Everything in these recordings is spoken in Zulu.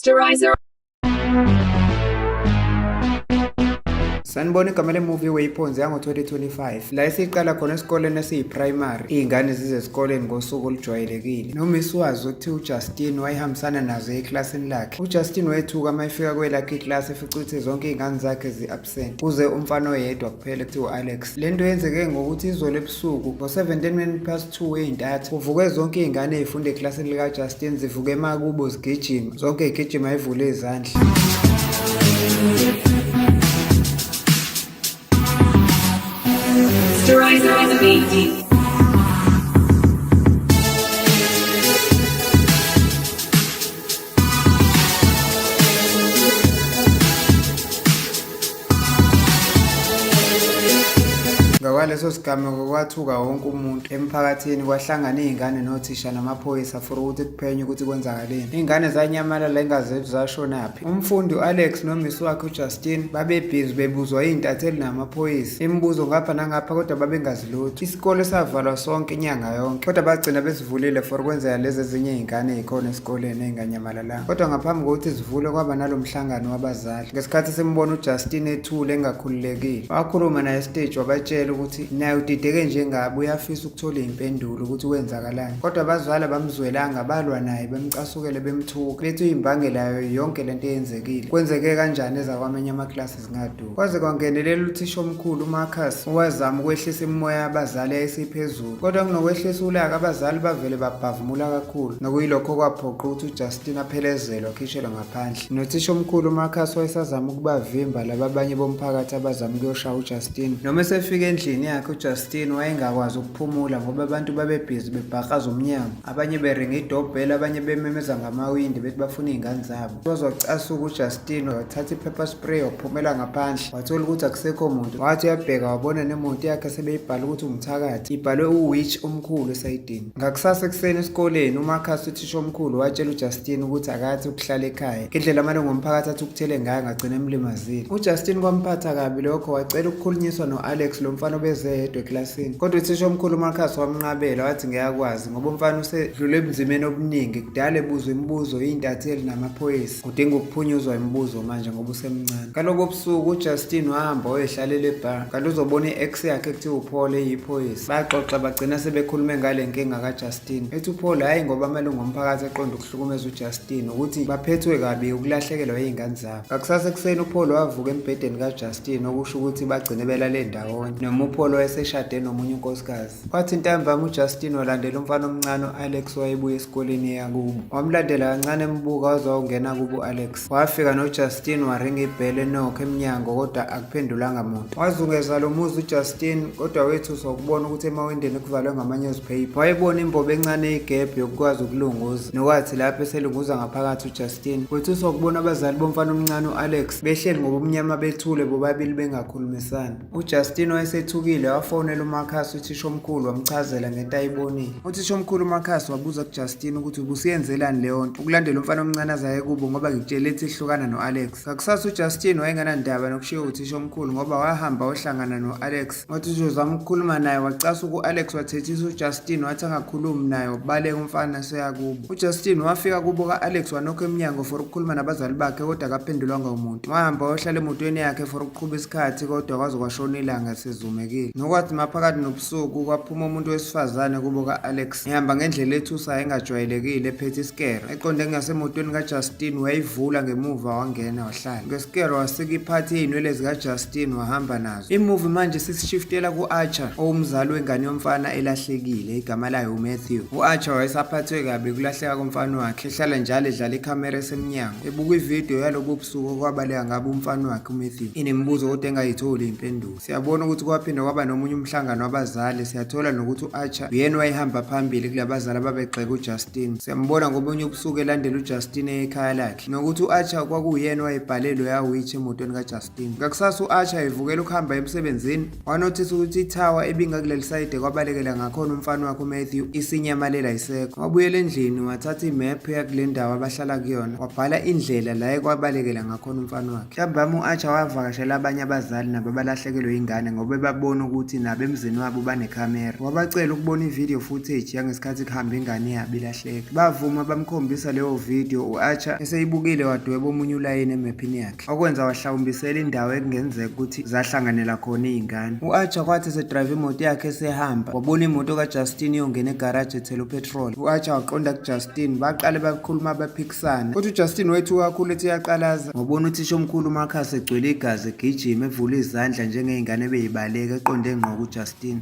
Posterizer. Sanibona, igama lemuvi Waypoints yango-2025 la esiqala khona esikoleni esiyi-primary, iy'ngane zize esikoleni ngosuku olujwayelekile. Nomisi wazo okuthiwa uJustin wayehambisana nazo eklasini lakhe. UJustin wethuka uma efika kwelakhe iklasi efica ukuthi zonke iy'ngane zakhe zi-absent, kuze umfana oyedwa kuphela ekuthiwa u-Alex. Le nto yenzeke ngokuthi izolo ebusuku ngo-17 minutes past 2 ey'ntatha kuvuke zonke iy'ngane ey'funda eklasini likaJustin, zivuke emakubo zigijima, zonke zigijima ivule izandla. Posterizer BD. Ngakwaleso sigameko kwathuka wonke umuntu emphakathini, kwahlangana iy'ngane nothisha namaphoyisa for ukuthi kuphenywe ukuthi kwenzakaleni. Iy'ngane zanyamalala engazethu zashonaphi. Umfundi u-Alex nomisi wakhe uJustin babebhizi bebuzwa iy'ntatheli namaphoyisa imibuzo ngapha nangapha, kodwa babengazi lutho. Isikole savalwa sonke inyanga yonke, kodwa bagcina besivulile for kwenzeka lezi ezinye iy'ngane ey'khona esikoleni ey'nganyamalalanga. Kodwa ngaphambi kokuthi zivulwe kwaba nalo mhlangano wabazali. Ngesikhathi simbona uJustin ethule engakhululekile, wakhuluma naye esiteji wabatshela ukuthi naye udideke njengabo, uyafisa ukuthola iy'mpendulo ukuthi kwenzakalani. Kodwa abazali abamzwelanga, balwa naye bemcasukele bemthuka, bethi uyimbangela yayo yonke lento eyenzekile. Kwenzeke kanjani ezakwamanye amaklasi zingaduki? Kwaze kwangenelela uthisha omkhulu uMarcus owazama ukwehlisa imimoya yabazali eyayisiphezulu, kodwa kunokwehlisa ulaka abazali bavele babhavumula kakhulu, nokuyilokho okwaphoqa ukuthi uJustin aphelezelwe akhishelwe ngaphandle. Nothisha omkhulu uMarcus wayesazama ukubavimba laba abanye bomphakathi abazama ukuyoshaya uJustin. Noma esefika endlini yakhe uJustin wayengakwazi ukuphumula ngoba abantu babebhizi bebhakraza umnyango, abanye beringa idobhela, abanye bememeza ngamawindi bethi bafuna iy'ngane zabo. Waze wacasuka uJustin wathatha i-pepper spray waphumela ngaphandle, wathola ukuthi akusekho muntu. Wathi uyabheka wabona nemoto yakhe sebeyibhala ukuthi umthakathi, ibhalwe u-witch omkhulu esayidini. Ngakusasa ekuseni esikoleni uMarcus uthisha omkhulu watshela uJustin ukuthi akathi ukuhlala ekhaya. Ngendlela amalungu omphakathi athukuthele ngayo ngagcina emlimazile. UJustin kwamphatha kabi lokho, wacela ukukhulunyiswa no-Alex lo mfana obeze yedwa ekilasini. Kodwa uthisha omkhulu uMarcus wamnqabela wathi ngeke akwazi ngoba umfana usedlule ebunzimeni obuningi, kudala ebuzwa imibuzo iy'ntatheli namaphoyisa. Udinga ukuphunyuzwa imibuzo manje ngoba usemncane. Ngalobo busuku uJustin wahamba wayohlalela ebhar, kanti uzobona i-ex yakhe ekuthiwa uPaul eyiphoyisa. Baxoxa bagcina sebekhulume ngale nkinga kaJustin. Ethi uPaul hhayi ngoba amalungu omphakathi eqonda ukuhlukumeza uJustin, ukuthi baphethwe kabi ukulahlekelwa yiy'ngane zabo. Ngakusasa ekuseni uPaul wavuka embhedeni kaJustin, okusho ukuthi bagcine belale ndawonye. Noma uPaul wayeseshade nomunye unkosikazi. Kwathi ntambama uJustin walandela umfana omncane u-Alex owayebuya esikoleni eya kubo. Wamlandela kancane embuka waze wawungena kubo u-Alex. Wafika noJustin waringa ibhele enokho emnyango kodwa akuphendulanga muntu. Wazungeza lo muzi uJustin kodwa wethuswa ukubona ukuthi emawindini kuvalwe ngama-newspaper. Wayebona imbobo encane eyigebhu yokukwazi ukulunguza nokwathi lapho eselunguza ngaphakathi uJustin wethuswa ukubona abazali bomfana omncane u-Alex behleli ngobumnyama bethule bobabili bengakhulumisani. UJustin wayesethukile wafonela uMarcus uthisha omkhulu wamchazela ngento ayibonile. Uthisha omkhulu uMarcus wabuza kuJustin ukuthi ubusuyenzelani leyo nto ukulandela umfana omncane azaye kubo ngoba ngikutshele ethi hlukana no-Alex. Ngakusasa uJustin wayengenandaba nokushiwo uthisha omkhulu ngoba wahamba wahlangana no-Alex. Wathi uzozama ukukhuluma naye wacasuka u-Alex wathethisa uJustin wathi angakhulumi naye wabaleka umfana seya kubo. UJustin wafika kubo ka-Alex wanokha emnyango for ukukhuluma nabazali bakhe kodwa akaphendulwanga umuntu. Wahamba wayohlala emotweni yakhe for ukuqhuba isikhathi kodwa kwaze kwashona ilanga sezumekile. Nokwathi maphakathi nobusuku kwaphuma umuntu wesifazane kubo ka-Alex ehamba ngendlela ethusayo engajwayelekile ephethe isikere. Eqonde ngasemotweni kaJustin wayivula ngemuva wangena wahlala. Ngesikere wasika iphathi yey'nwele zikaJustin wahamba nazo. Imuvi manje sisishiftela ku-Archer owumzali wengane yomfana elahlekile igama layo uMatthew. U-Archer wayesaphathwe kabi ukulahleka komfana wakhe ehlala njalo edlala ikhamera esemnyango ebuka ividiyo yalobu busuku okwabaleka ngabo umfana wakhe uMatthew. Inemibuzo kodwa engayitholi impendulo. Siyabona ukuthi kwaphinde kwaba nomunye umhlangano wabazali, siyathola nokuthi u-Archer uyena wayehamba phambili kulabazali ababegxeka uJustin. Siyambona ngobunye ubusuku elandela uJustin ekhaya lakhe, nokuthi u-Archer kwakuyena owayebhale loya witch emotweni kaJustin. Ngakusasa u-Archer evukela ukuhamba emsebenzini, wanothisa ukuthi ithawa ebingakuleli sayide kwabalekela ngakhona umfana wakhe uMatthew isinyamalela ayisekho. Wabuyela endlini wathatha imephu yakule ndawo abahlala kuyona, wabhala indlela la ekwabalekela ngakhona umfana wakhe. Ntambama u-Archer wavakashela abanye abazali nabo abalahlekelwe ingane ngoba ebabona ukuthi nabo emzini wabo banekhamera. Wabacela ukubona i-video footage yangesikhathi kuhamba ingane yabo ilahleka. Bavuma bamkhombisa leyo video, u-Archer eseyibukile wadweba omunye ulayini emephini yakhe, okwenza wahlawumbisela indawo ekungenzeka ukuthi zahlanganela khona iy'ngane. U-Archer kwathi esedrayiva imoto yakhe esehamba, wabona imoto kaJustin iyongena egaraji ethela upetrol. U-Archer waqonda kuJustin, baqale bakhuluma baphikisana. Kodwa uJustin wethuka kakhulu ethi uyaqalaza, wabona uthisha omkhulu uMarcus egcwele igazi egijima evula izandla njengey'ngane ebeyibaleka eqonde ngqo kuJustin.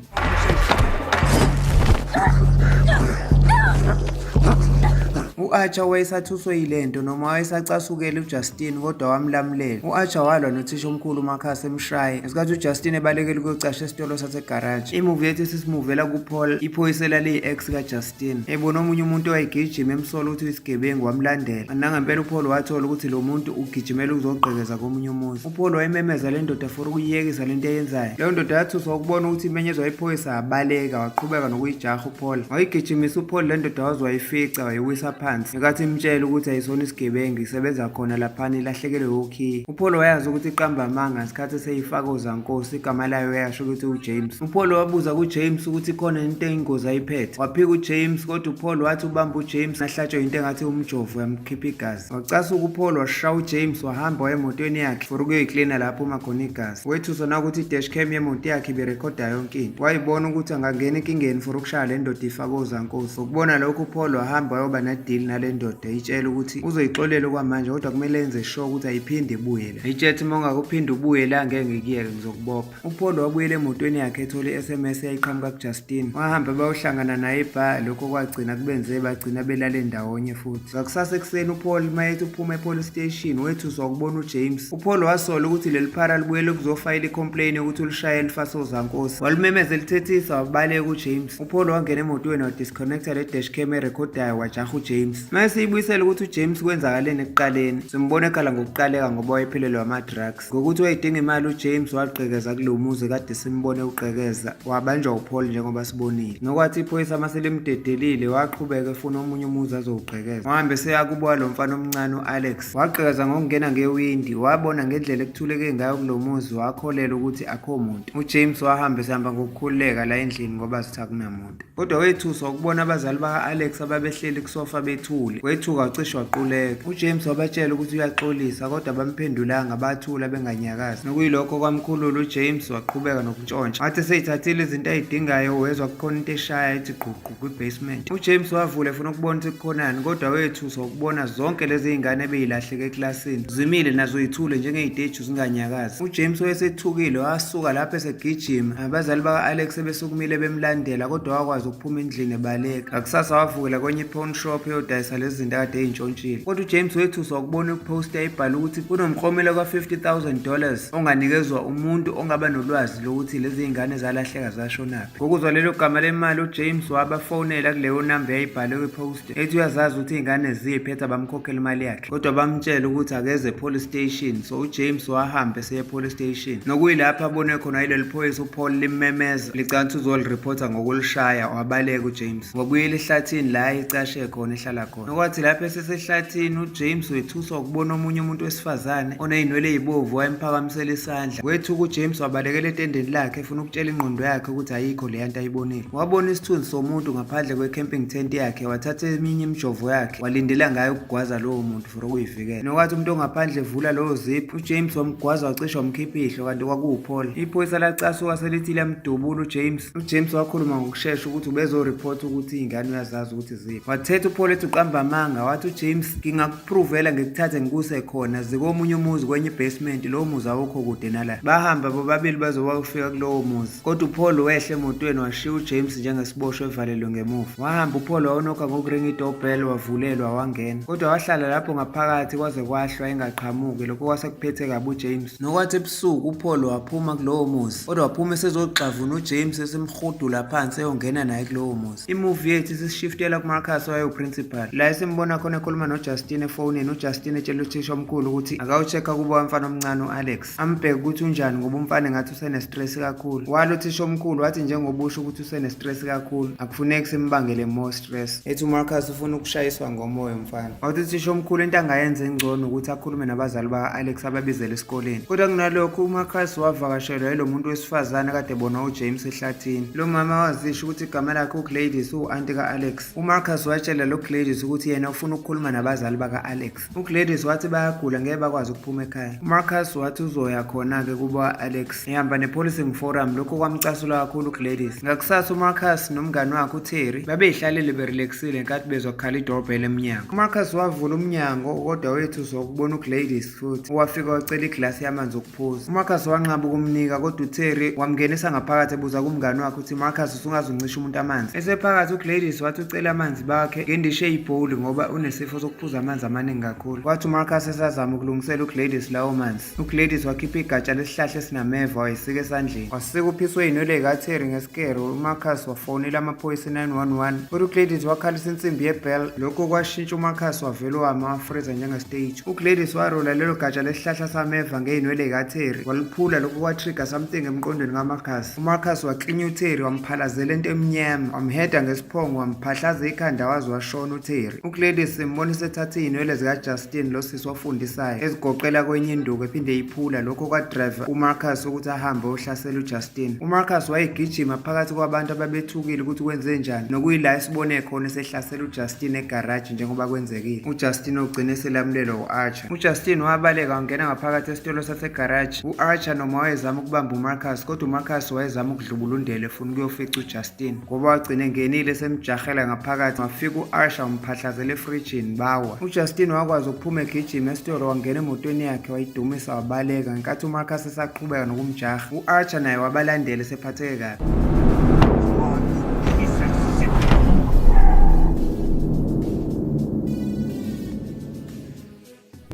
U-Archer wayesathuswe yilento noma wayesacasukele uJustin kodwa wamlamulela. U-Archer walwa nothisha omkhulu uMarcus emshaye ngesikhathi uJustin ebalekela ukuyocasha esitolo sasegaraji. Imuvi yethu sisimuvela kuPaul, iphoyisa elaliyi-ex kaJustin. Ebona omunye umuntu owayegijima emsola ukuthi uyisigebengu wamlandela. Nangempela uPaul wathola ukuthi lo muntu ugijimela ukuzogqekeza komunye umuzi. UPaul wayememeza le ndoda for ukuyiyekisa lento eyenzayo. Leyo ndoda yathuswa ukubona ukuthi imenyezwa iphoyisa yabaleka waqhubeka nokuyijaha uPaul. Wayigijimisa uPaul le ndoda waze wayifica wayiwisa phansi. Ngenkathi imtshela ukuthi ayisona isigebengu isebenza khona laphana ilahlekelwe wukhiye. UPaul wayazi ukuthi iqamba amanga ngesikhathi eseyifaka ozankosi igama layo yasho ukuthi uJames. UPaul wabuza kuJames ukuthi khona into eyingozi ayiphethe. Waphika uJames kodwa uPaul wathi ubamba uJames ahlatshwe into engathi umjovo yamkhipha igazi. Wacasuka uPaul washaya uJames wahamba waya emotweni yakhe for ukuyoyiklina lapho uma khona igazi. Wethuswa nakuthi i-dash cam yemoto yakhe ibirekhoda yonke into. Wayibona ukuthi angangena enkingeni for ukushaya le ndoda ifake ozankosi. Ngokubona lokhu uPaul wahamba wayoba ne-deal nale ndoda eyitshela ukuthi uzoyixolela okwamanje kodwa kumele enze sure ukuthi ayiphinde ibuye la. Itshethi uma ungakuphinde ubuye la ngeke ngikuyeke ngizokubopha. UPaul wabuyela emotweni yakhe ethola i-SMS eyayiqhamuka kuJustin. Wahamba bayohlangana naye ebha, lokho kwagcina kubenze bagcina belale ndawonye futhi. Ngakusasa ekuseni uPaul mayethi uphuma epolice station wethuswa ukubona uJames. UPaul wasola ukuthi leli phara libuyele ukuzofayela i-complaint yokuthi ulishaye elifasa ozankosi. Walimemeza elithethisa wabaleka uJames. UPaul wangena emotweni wadisconnecta le dash cam erekhodayo wajaha uJames. Mayesiyibuyisela ukuthi uJames kwenzakaleni ekuqaleni, simbona ekhala ngokuqaleka ngoba wayephelelwe ama-drugs. Ngokuthi wayedinga imali uJames wagqekeza kulo muzi kade simbone ugqekeza wabanjwa uPaul njengoba sibonile. Nokwathi iphoyisa mase limdedelile waqhubeka efuna omunye umuzi azowugqekeza. Wahambe seya kubo lo mfana omncane u-Alex. Wagqekeza ngokungena ngewindi wabona ngendlela ekuthuleke ngayo kulo muzi wakholelwa ukuthi akho muntu. UJames wahamba esehamba ngokukhululeka la endlini ngoba sithi akunamuntu. Kodwa wethuswa ukubona abazali baka-Alex ababehleli kusofa bethule. Wethuka wacishe waquleka. UJames wabatshela ukuthi uyaxolisa kodwa bamphendulanga bathula benganyakazi. Nokuyilokho kwamkhulula uJames waqhubeka nokuntshontsha. Wathi eseyithathile izinto ayidingayo wezwa kukhona into eshaya ithi gququ kwi-basement. UJames wavula efuna ukubona ukuthi kukhonani kodwa wethuswa ukubona zonke lezi zingane ebeyilahleke eklasini. Zimile nazo yithule njengey'teju zinganyakazi. UJames wayesethukile wasuka lapho esegijima. Abazali baka-Alex sebesukumile bemlandela kodwa wakwazi ukuphuma endlini ebaleka. Ngakusasa wavukela kwenye i-pawn shop eyodayisa lezi zinto akade ey'ntshontshile. Kodwa uJames wethuswa ukubona iphosta ebhala ukuthi kunomklomelo ka-$50,000 onganikezwa umuntu ongaba nolwazi lokuthi lezi zingane zalahleka zashonaphi. Ngokuzwa lelo gama lemali uJames wabafonela kuleyo namba eyayibhalwe kwi-poster ethi uyazazi ukuthi iy'ngane ziphi ethi abamkhokhela imali yakhe. Kodwa bamtshela ukuthi akeze e-police station so uJames wahamba eseye e-police station nokuyilapho abone khona yileli phoyisa uPaul limmemeza licansi uzolirephotha ngokulishaya wabaleka uJames wabuyela ehlathini la ecashe khona ehlala khona. Nokwathi lapho esesehlathini uJames wethuswa ukubona omunye umuntu wesifazane oney'nwele ey'bovu wayemphakamisela isandla. Wethuka uJames wabalekela etendeni lakhe efuna ukutshela ingqondo yakhe ukuthi ayikho leya nto ayibonile. Wabona isithunzi somuntu ngaphandle kwe-camping tent yakhe wathatha eminye imijovo yakhe walindela ngayo ukugwaza lowo muntu for ukuyivikela. Nokwathi umuntu ongaphandle evula lowo ziphu uJames wamgwaza wacishe wamkhipha ihlo kanti kwakuwuPaul. Iphoyisa lacasuka selithi liyamdubula uJames. UJames wakhuluma ngokushesha ukuthi ubezoripotha ukuthi iy'ngane uyazazi ukuthi ziphi. Wathetha uPaul ethi uqamba amanga wathi uJames ngingakuprovela ngikuthathe ngikuse khona zikomunye umuzi kwenye ibasement lowo muzi awukho kude nala. Bahamba bobabili baze bayofika kulowo muzi. Kodwa uPaul wehla emotweni washiya uJames njengesiboshwa evalelwe ngemuva. Wahamba uPaul wawunokha ngokuringa idoorbell wavulelwa wangena. Kodwa wahlala lapho ngaphakathi kwaze kwahlwa engaqhamuki lokho kwase kuphethe kabi uJames. Nokwathi ebusuku uPaul waphuma kulowo muzi kodwa waphuma esezogxavuna uJames esemhudula phansi eyongena naye kulowo muzi. Imuvi yethu isishiftela kuMarcus owayewu-principal. e-library. La esimbona khona ekhuluma noJustin efonini, uJustin etshela uthisha omkhulu ukuthi akawu-check-a kubo wamfana omncane u-Alex. Ambheke ukuthi unjani ngoba umfana engathi usene-stress kakhulu. Wala uthisha omkhulu wathi njengoba usho ukuthi usene-stress kakhulu, akufuneki simbangele more stress. Ethi uMarcus ufuna ukushayiswa ngomoya umfana. Wathi uthisha omkhulu into angayenza engcono ukuthi akhulume nabazali baka-Alex ababizele esikoleni. Kodwa kunalokho uMarcus wavakashelwa yilo muntu wesifazane kade bona uJames ehlathini. Lo mama wazisho ukuthi igama lakhe uGladys uwu-anti ka-Alex. UMarcus watshela lo Gladys ukuthi yena ufuna ukukhuluma nabazali baka-Alex. UGladys wathi bayagula ngeke bakwazi ukuphuma ekhaya. UMarcus wathi uzoya khona-ke kubo ka-Alex ehamba ne-policing forum. Lokho kwamcasula kakhulu uGladys. Ngakusasa uMarcus nomngani wakhe uTerry babeyihlalele berelaxile ngenkathi bezwa kukhala idoorbell emnyango. UMarcus wavula umnyango kodwa wethuswa ukubona uGladys futhi owafika wacela iglasi yamanzi okuphuza. UMarcus wanqaba ukumnika kodwa uTerry wamngenisa ngaphakathi ebuza kumngani wakhe ukuthi Marcus usungaze uncishe umuntu amanzi. Esephakathi uGladys wathi ucela amanzi bakhe ngendishi eyibhowuli ngoba unesifo sokuphuza amanzi amaningi kakhulu. Kwathi uMarcus esazama ukulungisela uGladys lawo manzi, uGladys wakhipha igatsha lesihlahla esinameva wayisika esandleni. Wasika uphiswe iy'nwele zikaTerry ngesikero. UMarcus wafonela amaphoyisa e-911 kodwa uGladys wakhalisa insimbi yebell. Lokho kwashintsha uMarcus wavele wama wafriza njengestage. UGladys warola lelo gatsha lesihlahla sameva ngey'nwele zikaTerry waliphula. Lokho kwatrigger something emqondweni kaMarcus. UMarcus waklinya uTerry wamphalazela into emnyama wamheda ngesiphongo wamphahlaza ikhanda waze washona uTerry. UGladys simbona esethatha iy'nwele zikaJustin lo sisi ofundisayo ezigoqela kwenye induku ephinde iphula. Lokho kwadrive uMarcus ukuthi ahambe ohlasela uJustin. UMarcus wayegijima phakathi kwabantu ababethukile ukuthi kwenzenjani nokuyila esibone khona esehlasela uJustin egaraji njengoba kwenzekile. UJustin ugcine eselamulelwa u-Archer. UJustin wabaleka wangena ngaphakathi esitolo sasegaraji. U-Archer noma wayezama ukubamba uMarcus kodwa uMarcus wayezama ukudlubulundela efuna ukuyofica uJustin ngoba wagcina engenile esemjahela ngaphakathi. Wafika u-Archer wamphahlazela efrijini bawa. UJustin wakwazi ukuphuma egijima esitolo wangena emotweni yakhe wayidumisa wabaleka ngenkathi uMarcus esaqhubeka nokumjaha. U-Archer naye wabalandela esephatheke kabi.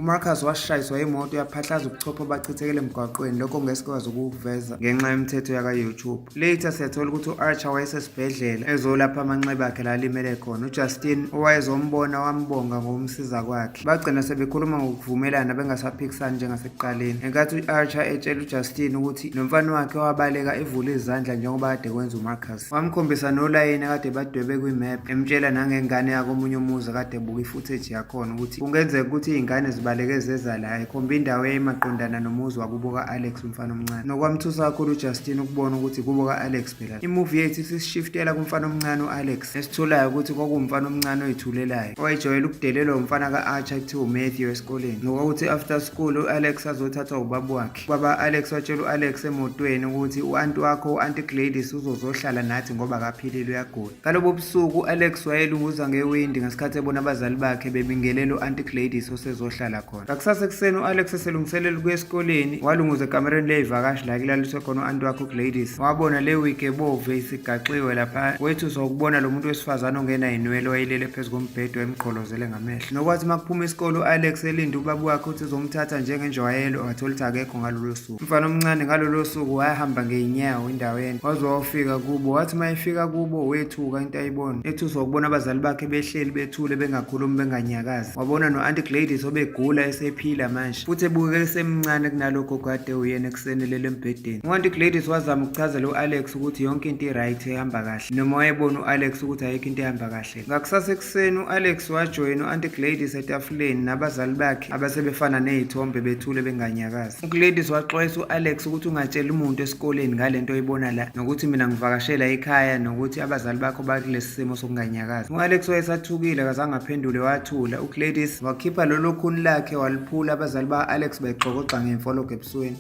UMarcus washayiswa imoto yaphahlaza ubuchopho bachithekela emgwaqweni lokho ngesikwazi ukukuveza ngenxa yemithetho yaka-YouTube. Later siyathola ukuthi u-Archer wayesesibhedlela ezolapha amanxeba akhe la alimele khona. UJustin owayezombona wambonga ngokumsiza kwakhe. Bagcina sebekhuluma ngokuvumelana bengasaphikisani njengasekuqaleni. Ngenkathi u-Archer etshela uJustin ukuthi nomfana wakhe wabaleka evule izandla njengoba kade kwenza uMarcus. Wamkhombisa nolayini akade badwebe kwi-map emtshela nangengane yakomunye umuzi akade ebuka i-footage yakhona ukuthi kungenzeka ukuthi iy'ngane zibaleke zeza la ekhomba indawo eyayimaqondana nomuzi wakubo ka-Alex umfana omncane. Nokwamthusa kakhulu uJustin ukubona ukuthi kubo ka-Alex phela. Imuvi yethu isishiftela kumfana omncane u-Alex esitholayo ukuthi kwakuwumfana omncane oyithulelayo owayejwayele ukudelelwa umfana ka-Archer kuthiwa uMatthew esikoleni. Nokwakuthi after school u-Alex azothathwa ubaba wakhe. Baba Alex watshela u-Alex emotweni ukuthi u-anti wakho u-anti Gladys uzozohlala nathi ngoba akaphilile uyagula. Ngalobo busuku u-Alex wayelunguza ngewindi ngesikhathi ebona abazali bakhe bebingelela u-anti Gladys osezohlala khona. Ngakusasa ekuseni u-Alex eselungiselela ukuya esikoleni walunguza ekamereni ley'vakashi la kulaliswe khona u-anti wakhe uGladys. Wabona le wig ebovu isigaxiwe lapha wethuswa ukubona lo muntu wesifazane ongenayinwele wayelele phezu kombhede wayemgqolozele ngamehlo. Nokwathi uma kuphuma isikole u-Alex elinde ubaba wakhe ukuthi uzomthatha njengenjwayelo wathola ukuthi akekho ngalolo suku. Umfana omncane ngalolo suku wayehamba ngey'nyawo endaweni waze wawufika kubo. Wathi uma efika kubo wethuka into ayibona. Ethuswa ukubona abazali bakhe behleli bethule bengakhulumi benganyakazi. Wabona no-Auntie Gladys obegula esephila manje futhi ebukeka esemncane kunalokho kade uyena ekuseni elele embhedeni. U-Auntie Gladys wazama ukuchazela u-Alex ukuthi yonke into i-right ehamba kahle noma wayebona u-Alex ukuthi ayikho into ehamba kahle. Ngakusasa ekuseni u-Alex wajoyina u-Auntie Gladys etafuleni nabazali bakhe abasebefana ney'thombe bethule benganyakazi. UGladys waxwayisa u-Alex ukuthi ungatsheli muntu esikoleni ngale nto oyibona la nokuthi mina ngivakashela ekhaya nokuthi abazali bakho bakulesi simo sokunganyakazi. U-Alex wayesathukile akazange aphendule wathula. UGladys wakhipha lolo khuni lakhe waliphula abazali ba-Alex bexokoxa ngemfologo ebusweni.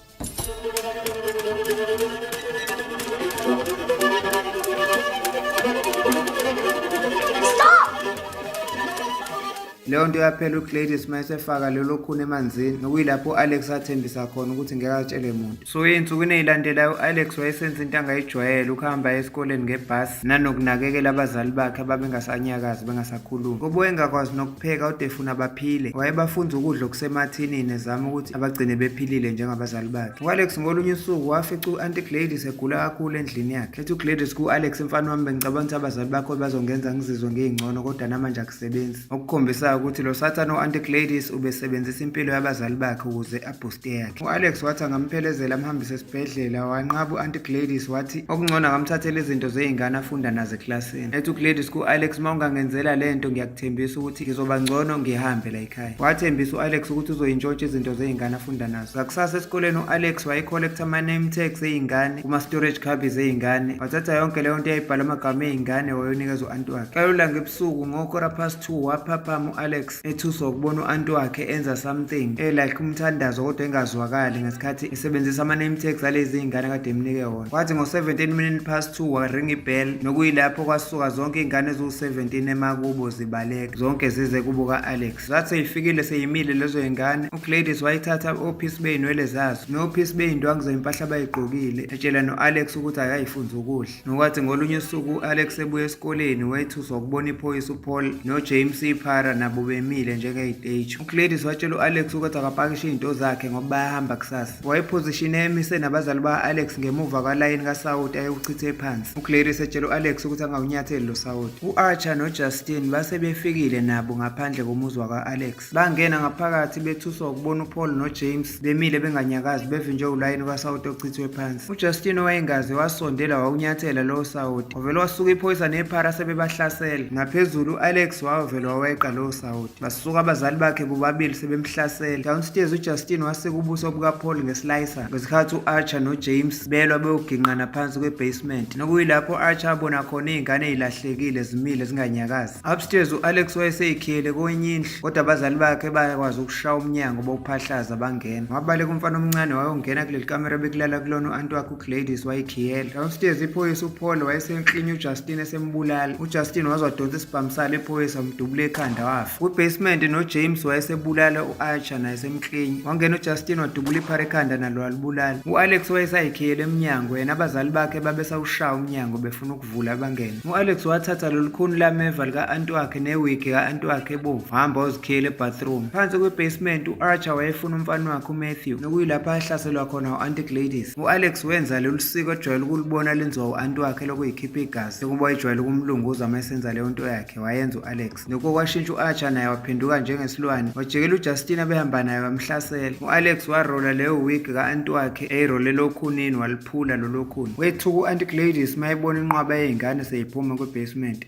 Leyo nto yaphela uGladys mayesefaka lelo khuni emanzini, nokuyilapho u-Alex athembisa khona ukuthi ngeke atshele muntu. So ey'nsukwini ey'landelayo u-Alex wayesenza into angayijwayele, ukuhamba esikoleni ngebhasi nanokunakekela abazali bakhe ababengasanyakazi bengasakhulumi. Ngoba wayengakwazi nokupheka kodwa efuna baphile, wayebafunza ukudla okusemathinini ezama ukuthi abagcine bephilile njengabazali bakhe. U-Alex ngolunye usuku wafica u-Auntie Gladys egula kakhulu endlini yakhe. Ethi uGladys ku-Alex, mfana wami bengicabanga ukuthi abazali bakho bazongenza ngizizwe ngingcono kodwa namanje akusebenzi. Okukhombisayo ukuthi lo sathane u-Auntie Gladys ubesebenzisa impilo yabazali bakhe ukuze abhuste yakhe. U-Alex wathi angamphelezela amhambise esibhedlela, wanqaba u-Auntie Gladys wathi okungcono akamthathele izinto zey'ngane afunda nazo eklasini. Ethi uGladys ku-Alex, uma ungangenzela le nto ngiyakuthembisa ukuthi ngizoba ngcono ngihambe la ekhaya. Wathembisa u-Alex ukuthi uzoyintshontsha izinto zey'ngane afunda nazo. Ngakusasa esikoleni u-Alex wayecollecta ama-name tags ey'ngane kuma-storage cubbies ey'ngane. Wathatha yonke leyo nto eyayibhala amagama ey'ngane wayonikeza u-anti wakhe. Kalula ngebusuku ngo-2:15 waphaphama u-Alex ethuswa ukubona u-anti wakhe enza something like umthandazo kodwa engazwakali ngesikhathi esebenzisa ama-name tags alezi iy'ngane kade emnike wona. Kwathi ngo-2:17 waringa ibell, nokuyilapho kwasuka zonke iy'ngane eziwu-17 emakubo zibaleka zonke zize kubo ka-Alex. Zathi seyifikile seyimile lezo y'ngane, uGladys wayithatha ophisi bey'nwele zazo nophisi bey'ndwangu zempahla abayigqokile, etshela no-Alex ukuthi akayifunze ukudla. Nokwathi ngolunye usuku u-Alex ebuya esikoleni wethuswa ukubona iphoyisa uPaul noJames Iphara nabo bemile njengey'teji. UGladys watshela u-Alex ukuthi akapakishe iy'nto zakhe ngoba bayahamba kusasa. Wayephozishine emise nabazali ba-Alex ngemuva kwalayini kasawoti ayewuchithe phansi. UGladys etshela u-Alex ukuthi angawunyatheli lo sawoti. U-Archer noJustin base befikile nabo ngaphandle komuzi wakwa-Alex. Bangena ngaphakathi bethuswa ukubona uPaul noJames bemile benganyakazi bevinjwe ulayini kasawoti ochithwe phansi. UJustin owayengazi wasondela wawunyathela lowo sawoti. Wavele wasuka iphoyisa nephara sebebahlasela. Ngaphezulu u-Alex wavele waweqa lowo sawoti. Basuka abazali bakhe bobabili sebemhlasela. Downstairs uJustin wasika ubuso bukaPaul ngeslicer ngesikhathi u-Archer noJames belwa bewuginqana phansi kwe-basement, nokuyilapho u-Archer abona khona iy'ngane ey'lahlekile zimile zinganyakazi. Upstairs u-Alex wayeseyikhiyele kwenye indlu, kodwa abazali bakhe bayakwazi ukushaya umnyango bawuphahlaza bangena. Wabaleka umfana omncane wayongena kuleli kamera bekulala kulona u-anti wakhe uGladys wayikhiyela. Downstairs iphoyisa uPaul wayeseklinya uJustin esembulala. UJustin waze wadonsa isibhamu salo iphoyisa wamdubula ekhanda wafa. Kwi-basement noJames wayesebulala u-Archer naye semklinya. Wangena uJustin wadubula iphara ekhanda nalo walibulala. U-Alex wayesayikhiyele emnyango yena abazali bakhe babesawushaya umnyango befuna ukuvula bangene. U-Alex wathatha lolu khuni lameva lika-anti wakhe newigi ka-anti wakhe ebomvu wahamba wayozikhiyela ebathroom. Phansi kwe-basement u-Archer wayefuna umfana wakhe uMatthew nokuyilapho ahlaselwa khona u-Auntie Gladys. U-Alex wenza lolu siko ejwayele ukulubona lenziwa u-anti wakhe lokuyikhipha igazi njengoba wayejwayele ukumlunguza uma esenza leyo nto yakhe wayenza u-Alex. Lokho kwashintsha u-Archer naye waphenduka njengesilwane wajikela uJustin abehamba naye wamhlasela. U-Alex warola leyo wig ka-anti wakhe eyirolela okhunini waliphula lolo khuni. Wethuka u-Auntie Gladys uma ebona inqwaba yey'ngane seyiphuma kwi-basement.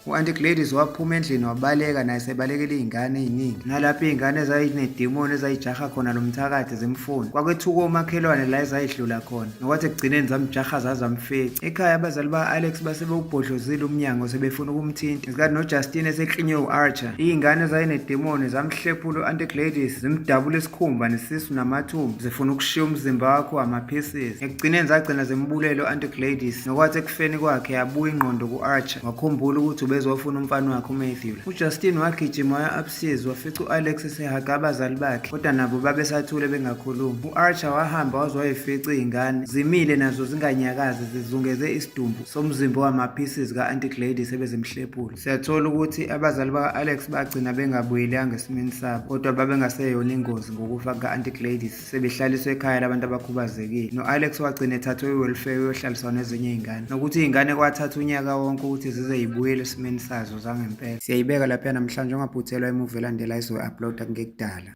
U-Auntie Gladys waphuma endlini wabaleka naye sebalekela iy'ngane ey'ningi. Nalapho iy'ngane ezayinedimoni ezayijaha khona lo mthakathi zimfuna. Kwakwethuka omakhelwane la ezayidlula khona. Nokwathi ekugcineni zamjaha zazamfica. Ekhaya abazali ba-Alex base bewubhodlozile umnyango sebefuna ukumthinta. Ngesikhathi noJustin eseklinywe u-Archer, iy'ngane ezayinedimoni zamhlephula u-Auntie Gladys zimdabula isikhumba nesisu namathumbu zifuna ukushiya umzimba wakho ama-pieces. Ekugcineni zagcina zimbulele u-Auntie Gladys nokwathi ekufeni kwakhe yabuya ingqondo ku-Archer wakhumbula ukuthi ubezofuna umfana wakhe uMatthew. UJustin wagijima waya upstairs wafica u-Alex esehaga abazali bakhe kodwa nabo babesathule bengakhulumi. U-Archer wahamba waze wayifica iy'ngane zimile nazo zinganyakazi zizungeze isidumbu somzimba wama-pieces ka-Auntie Gladys ebezimhlephula. Siyathola ukuthi abazali baka-Alex bagcina bengabuyelanga esimeni sabo kodwa babengaseyona ingozi ngokufa kuka-Auntie Gladys sebehlaliswe ekhaya labantu abakhubazekile. No-Alex wagcina ethathwe i-welfare uyohlaliswa nezinye iy'ngane. Nokuthi iy'ngane kwathatha unyaka wonke ukuthi zize yibuyele esimeni sazo zangempela. Siyayibeka lapha namhlanje ungaphuthelwa imuvi elandela izoyi-uploada kungekudala.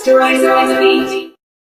Stories on the beat.